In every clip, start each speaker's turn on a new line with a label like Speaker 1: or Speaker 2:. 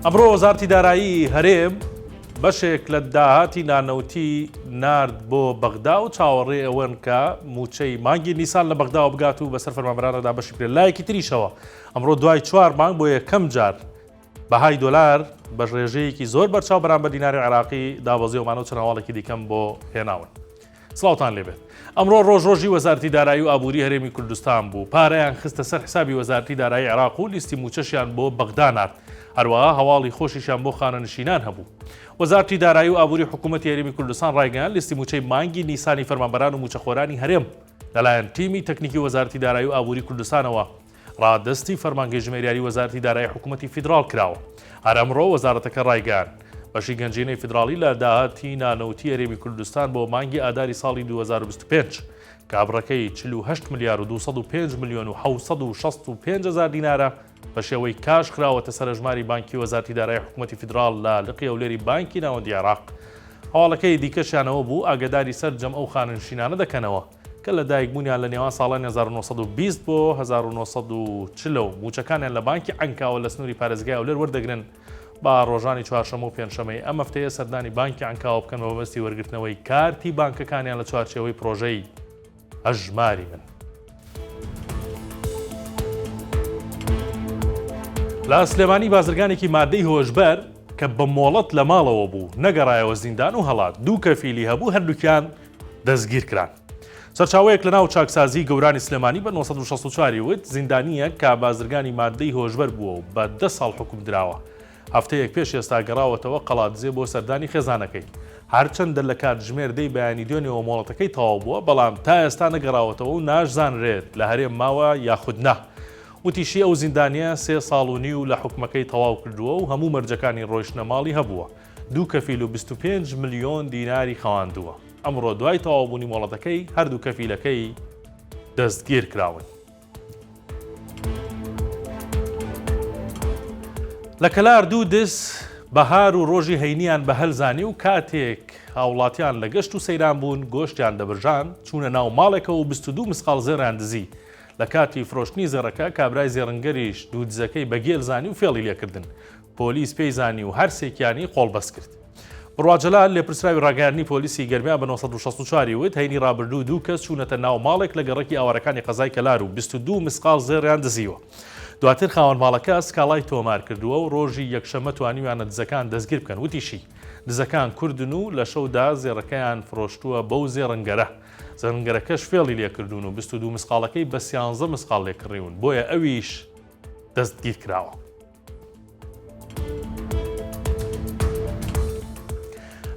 Speaker 1: ئەمڕۆ وەزارتی دارایی هەرێم بەشێک لە داهاتی نانەوتی نارد بۆ بەغدا و چاوەڕێ ئەوەن کە مووچەی مانگی نیسان لە بەغداوە بگات و بەسەر فەرمانبەراندا دابەشی بکرێت. لایەکی تریشەوە ئەمڕۆ دوای چوار مانگ بۆ یەکەم جار بەهای دۆلار بە ڕێژەیەکی زۆر بەرچاو بەرامبەر دیناری عێراقی دابەزی و ئەمانە و چەند هەواڵێکی دیکەم بۆ هێناون. سڵاوتان لێبێت. ئەمڕۆ ڕۆژ ڕۆژی وەزارەتی دارایی و ئابووری هەرێمی کوردستان بوو، پارەیان خستە سەر حسابی وەزارەتی دارایی عێراق و لیستی مووچەشیان بۆ بەغدا نارد، هەروەها هەواڵی خۆشیشیان بۆ خانەنشینان هەبوو. وەزارەتی دارایی و ئابووری حکوومەتی هەرێمی کوردستان ڕایگەیاند، لیستی مووچەی مانگی نیسانی فەرمانبەران و مووچەخۆرانی هەرێم لەلایەن تیمی تەکنیکی وەزارەتی دارایی و ئابووری کوردستانەوە ڕادەستی فەرمانگەی ژمێریاری وەزارەتی دارایی حکوومەتی فیدراڵ کراوە. هەر ئەمڕۆ وەزارەتەکە ڕایگەیاند، بەشی گەنجینەی فیدراڵی لە داهاتی نانەوتی هەرێمی کوردستان بۆ مانگی ئاداری ساڵی 2025 کە بڕەکەی 48 ملیار و 205 ملیۆن و 765 هەزار دینارە بە شێوەی کاش خراوەتە سەر هەژماری بانکی وەزارەتی دارایی حکوومەتی فیدراڵ لە لقی هەولێری بانکی ناوەندی عێراق. هەواڵەکەی دیکەشیان ئەوە بوو ئاگاداری سەرجەم ئەو خانەنشینانە دەکەنەوە کە لە دایکبوونیان لە نێوان ساڵانی 1920 بۆ 1940 و مووچەکانیان لە بانکی عەنکاوە لە سنووری پارێزگای هەولێر وەردەگرن با ڕۆژانی چوارشەممە و پێنجشەممەی ئەم هەفتەیە سەردانی بانکی عەنکاوە بکەن بە مەبەستی وەرگرتنەوەی کارتی بانکەکانیان لە چوارچێوەی پرۆژەی هەژماری من. لە سلێمانی بازرگانێکی مادەی هۆشبەر کە بە مۆڵەت لە ماڵەوە بوو نەگەڕایەوە زیندان و هەڵات دوو کەفیلی هەبوو هەردووکیان دەستگیرکران. سەرچاوەیەک لە ناو چاکسازیی گەورانی سلێمانی بە 964 ی وت، زیندانییەک کە بازرگانی ماددەی هۆشبەر بووە و بە دە ساڵ حوکم دراوە، هەفتەیەک پێش ئێستا گەڕاوەتەوە قەڵادزێ بۆ سەردانی خێزانەکەی. هەرچەندە لە کاتژمێر دەی بەیانی دوێنێوە مۆڵەتەکەی تەواو بووە، بەڵام تا ئێستا نەگەڕاوەتەوە و ناشزانرێت لە هەرێم ماوە یاخود نا. وتیشی، ئەو زیندانییە سێ ساڵ و نیو لە حوکمەکەی تەواو کردووە و هەموو مەرجەکانی ڕۆیشتنە ماڵی هەبووە. دوو کەفیل و 25 ملیۆن دیناری خەواندووە. ئەمڕۆ دوای تەواوبوونی مۆڵەتەکەی هەردوو کەفیلەکەی دەستگیرکراون. لە کەلار دوو دز بەهار و ڕۆژی هەینیان بە هەل زانی و کاتێک هاوڵاتیان لە گەشت و سەیران بوون گۆشتیان دەبرژان چوونە ناو ماڵێکەوە و 22 مسقاڵ زێڕیان دزی لە کاتی فرۆشتنی زێڕەکە کابرای زێڕنگەریش دوو دزەکەی بە گێل زانی و فێڵی لێکردن پۆلیس پێی زانی و هەرسێکیانی قۆڵبەست کرد. بڕوا جەلال، لێپرسراوی ڕاگەیاندنی پۆلیسی گەرمیان بە 964 ی وت، هەینی ڕابردوو دوو کەس چوونەتە ناو ماڵێک لە گەڕەکی ئاوارەکانی قەزای کەلار و 22 مسقاڵ زێڕیان دزیوە. دواتر خاوەن ماڵەکە سکاڵای تۆمار کردووە و ڕۆژی یەکشەممە توانیویانە دزەکان دەستگیر بکەن. وتیشی، دزەکان کوردن و لە شەودا زێڕەکەیان فرۆشتووە بەو زێڕنگەرە. زێڕنگەرەکەش فێڵی لێکردوون و 22 مسقاڵەکەی بە سیانزە مسقاڵ لێکڕیون، بۆیە ئەویش دەستگیرکراوە.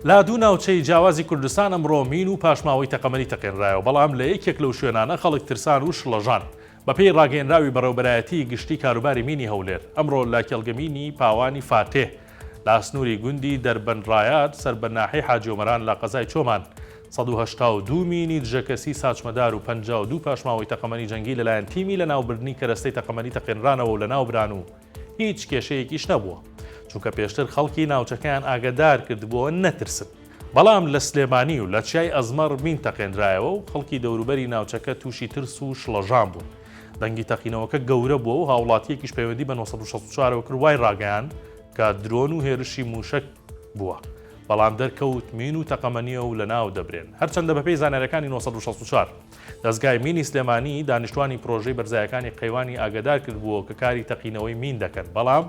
Speaker 1: لە دوو ناوچەی جیاوازی کوردستان ئەمڕۆ مین و پاشماوەی تەقەمەنی تەقێنرایەوە، بەڵام لە یەکێک لەو شوێنانە خەڵک ترسان و شڵەژان. بەپێی ڕاگەیەنراوی بەڕێوەبەرایەتیی گشتی کاروباری مینی هەولێر، ئەمڕۆ لە کێڵگە مینی پاوانی فاتێ لە سنووری گوندی دەربەند ڕایات سەر بە ناحیەی حاجی ئۆمەران لە قەزای چۆمان 182 مینی دژەکەسی ساچمەدار و 52 پاشماوەی تەقەمەنی جەنگی لەلایەن تیمی لەناوبردنی کەرەستەی تەقەمەنی تەقێنرانەوە و لەناوبران و هیچ کێشەیەکیش نەبووە، چونکە پێشتر خەڵکی ناوچەکەیان ئاگەدار کردبووەوە نەترسن. بەڵام لە سلێمانی و لە چیای ئەزمەڕ مین تەقێنرایەوە و خەڵکی دەوروبەری ناوچەکە تووشی ترس و شڵەژان بوون. دەنگی تەقینەوەکە گەورە بووە و هاوڵاتییەکیش پەیوەندی بە 964 ەوە کرد وای ڕاگەیاند کە درۆن و هێرشی مووشەک بووە، بەڵام دەرکەوت مین و تەقەمەنییە و لەناو دەبرێن. هەرچەندە بەپێی زانیارییەکانی 964، دەزگای مینی سلێمانی دانیشتوانی پرۆژەی بەرزایەکانی قەیوانی ئاگەدار کردبووەوە کە کاری تەقینەوەی مین دەکەن، بەڵام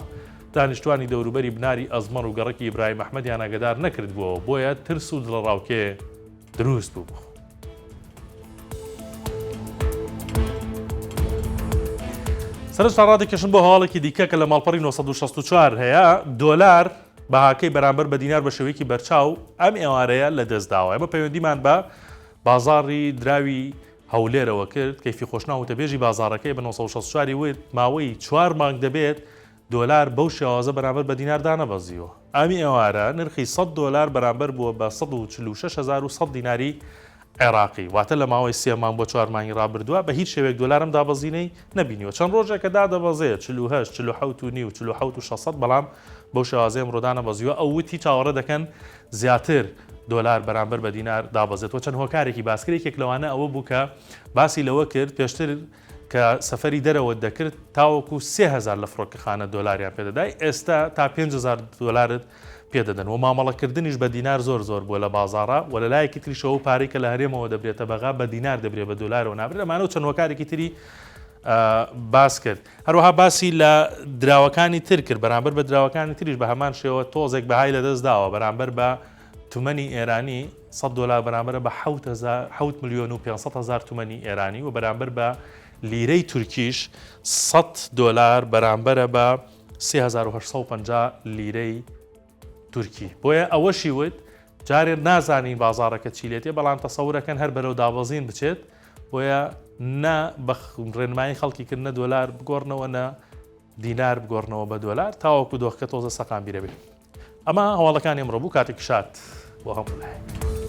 Speaker 1: دانیشتوانی دەوروبەری بناری ئەزمەڕ و گەڕەکی ئیبراهیم ئەحمەدیان ئاگەدار نەکردبووەوە، بۆیە ترس و دڵەڕاوکێ دروست بووبوو. سەرنجتان ڕادەکێشم بۆ هەواڵێکی دیکە کە لە ماڵپەڕی 964 هەیە، دۆلار بەهاکەی بەرامبەر بە دینار بە شێوەیەکی بەرچاو ئەم ئێوارەیە لەدەستداوە. ئێمە پەیوەندیمان بە بازاڕی دراوی هەولێرەوە کرد، کەیفی خۆشناو وتەبێژی بازاڕەکەی بە 964 ی وت، ماوەی چوار مانگ دەبێت دۆلار بەو شێوازە بەرامبەر بە دینار دانەبەزیوە. ئەم ئێوارە نرخی 100 دۆلار بەرامبەر بووە بە 146100 دیناری عێراقی، واتە لە ماوەی سێ مانگ بۆ چوار مانگی ڕابردووە بە هیچ شێوەیەک دۆلار ئەم دابەزینەی نەبینیوە. چەند ڕۆژێکە دادەبەزێ، 48، 47 و نیو، 47 و 600، بەڵام بەو شێوازەی ئەمڕۆ دانەبەزیوە. ئەو وتی چاوەڕێ دەکەن زیاتر دۆلار بەرامبەر بە دینار دابەزێت و چەند هۆکارێکی باس کرد، یەکێک لەوانە ئەوە بوو کە باسی لەوە کرد پێشتر. کە سەفەری دەرەوەت دەکرد تاوەکو 3000 لە فڕۆکەخانە دۆلاریان پێدەدای ئێستا تا 5000 دۆلارت پێدەدەن و مامەڵەکردنیش بە دینار زۆر زۆر بووە لە بازاڕا و لە لایەکی تریشەوە ئەو پارەی کە لە هەرێمەوە دەبرێتە بەغا بە دینار دەبرێ بە دۆلارەوە نابرێت ئەمانە و چەند هۆکارێکی تری باس کرد هەروەها باسی لە دراوەکانی تر کرد بەرامبەر بە دراوەکانی تریش بە هەمان شێوە تۆزێک بەهای لەدەست داوە بەرامبەر بە تومەنی ئێرانی 100 دۆلار بەرامبەرە بە 7 میلیۆن و 500 هزار تومەنی ئێرانی و بەرامبەر بە لیرەی تورکیش 100 دۆلار بەرامبەرە بە 3850 لیرەی تورکی بۆیە ئەوەشی وت جارێ نازانین بازاڕەکە چی لێتێ بەڵام تەسەورەکەن هەر بەرەو دابەزین بچێت بۆیە نە بە ڕێنمایی خەڵکی کرد نە دۆلار بگۆڕنەوە نە دینار بگۆڕنەوە بە دۆلار تاوەکو دۆخەکە تۆزە سەقامگیرە بێت ئەمە هەواڵەکانی ئەمڕۆ بوو کاتێک شاد بۆ هەموو لایەک.